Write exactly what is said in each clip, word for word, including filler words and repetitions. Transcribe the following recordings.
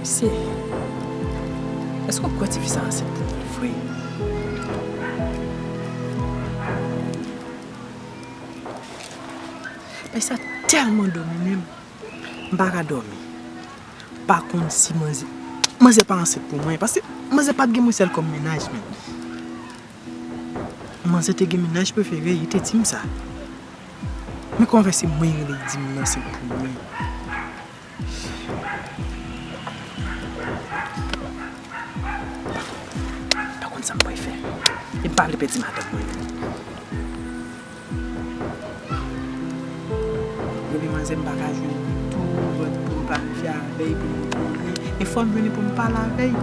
Se, èske w kwè tifi sa ansent pou mwen vre? Bagay sa tèlman domine m, m pa ka dòmi. M pa konn si manzè, manzè pa ansent pou mwen, paske manzè pa t gen mwen sèl kòm mennaj, men. Manzè te gen mennaj prefere, li te di m sa. Men kòman fè se mwen rele, li di m nan se pou mwen. Pa konn sa m pral fè. E m pa vle pèdi madanm mwen. Epi manzè m pa ka jwenn tou lòt pou m planifye avè l, pou m konnen. E fò m jwenn pou m pale avè l.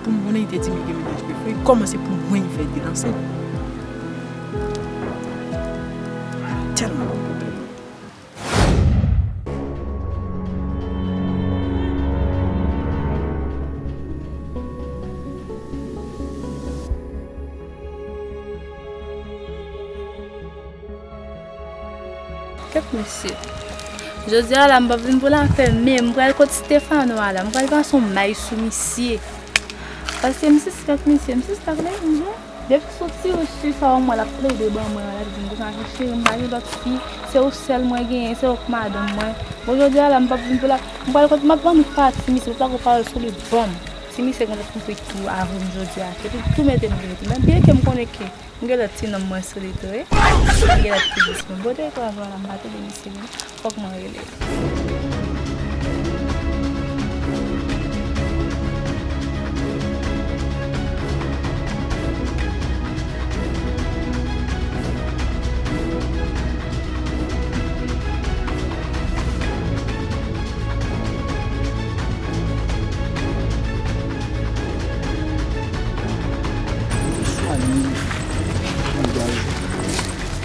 Pou m konnen, li te di m li gen mennaj prefere. Kòman se pou mwen li fè l te lanse? Tèlman gon pwoblèm. Kèt mesye. Jodi a la, m p ap vin pou lapè, men m pral kot Stefano a la. M pral pase yon may sou misye. Paske m sispèk misye, m sispèk li, mhm. Depi sou ti ris sa w mwen, l ap plede ban mwen, l ap di m konsa, cheri, m pa gen lòt fi, se ou sèl mwen genyen, se ou k madanm mwen. Bon, jodi a la, m p ap vin pou la, m pral kot, m ap ban nou pati misye, ou pa gon pawòl sou li ban m. Si misye gen lòt konpli tou avè m jodi a, ke tou, tou mete m vin tou. Men byen ke m konnen ke m gen lòt ti nonm mwen sou li tou, wi. M gen lòt ti dis mwen. Bon, te kwa vwa la, m pa tande misye, men fòk mwen rele l.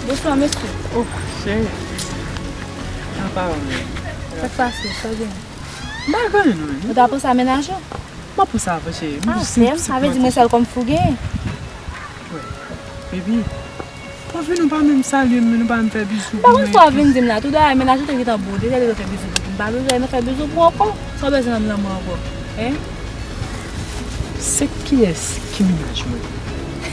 Bonswa, mesye. Oh, cheri. Apa w menm? Sa k pase? Sa w gen? M pa gen anyen non, menm. Ou ta panse a mennaj ou? M pa panse a, cheri. Ah, sèm, sa vle di mwen sèl kòm fi w genyen. Wè. Baby, w ap vin, ou pa menm salye m, menm ou pa menm fè bizou pou mwen. M pa konn sa w ap vin di m la. Tou dayè, mennaj ou te gentan bon, deja li te fè bizou pou ou. M pa bezwen fè bizou pou ou ankò. Sa w bezwen nan men mwen ankò? Hein? Se kiyès ki mennaj mwen?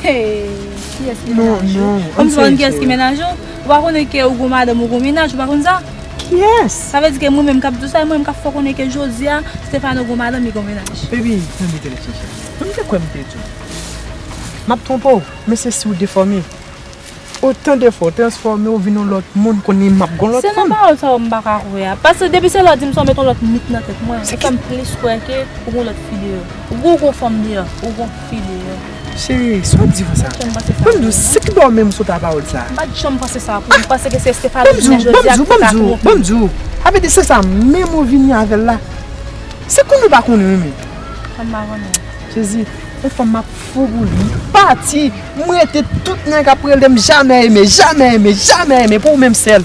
Hey, kiyès ki mennaj ou? Non, non, kòm si w pa konn kiyès ki mennaj ou? Ou pa konnen ke ou gon madanm, ou gon mennaj, ou pa konn sa? Kiyès? Sa vle di ke mwen menm k ap di w sa, e mwen menm k ap fè w konnen ke jodi a, Stefano gon madanm, li gon mennaj. Baby, tande tande, cheri. Mwen m te kwè m te di w. M ap twonpe w, men se si w defòme. Otan de fwa w transfòme w vin yon lòt moun, kounye a m ap gon lòt fanm. Se nan pawòl sa yo m pa ka kwè a. Paske depi se lè w di m sa, w met yon lòt mit nan tèt mwen. Ou fè m plis kwè ke ou gon lòt fi deyò. Ou gon, gon fanm deyò. Ou gon fi deyò. Cheri, sa w ap di konsa? Ban m di w, se ki ba w menm sot a pawòl sa? M pa t janm panse sa pou ou. M panse ke se Stefano ki vin jodi a ki fè sa twonpe. Ban m di w, ban m di w. Sa vle di se sa menm ou vini avè l la. Se konnen ou pa konnen wi menm. Sa m pa konnen. Jezi, yon fanm m ap fou pou li. Pati, m rete tout nèg ap rele m jamè eme, jamè eme, jamè eme pou ou menm sèl.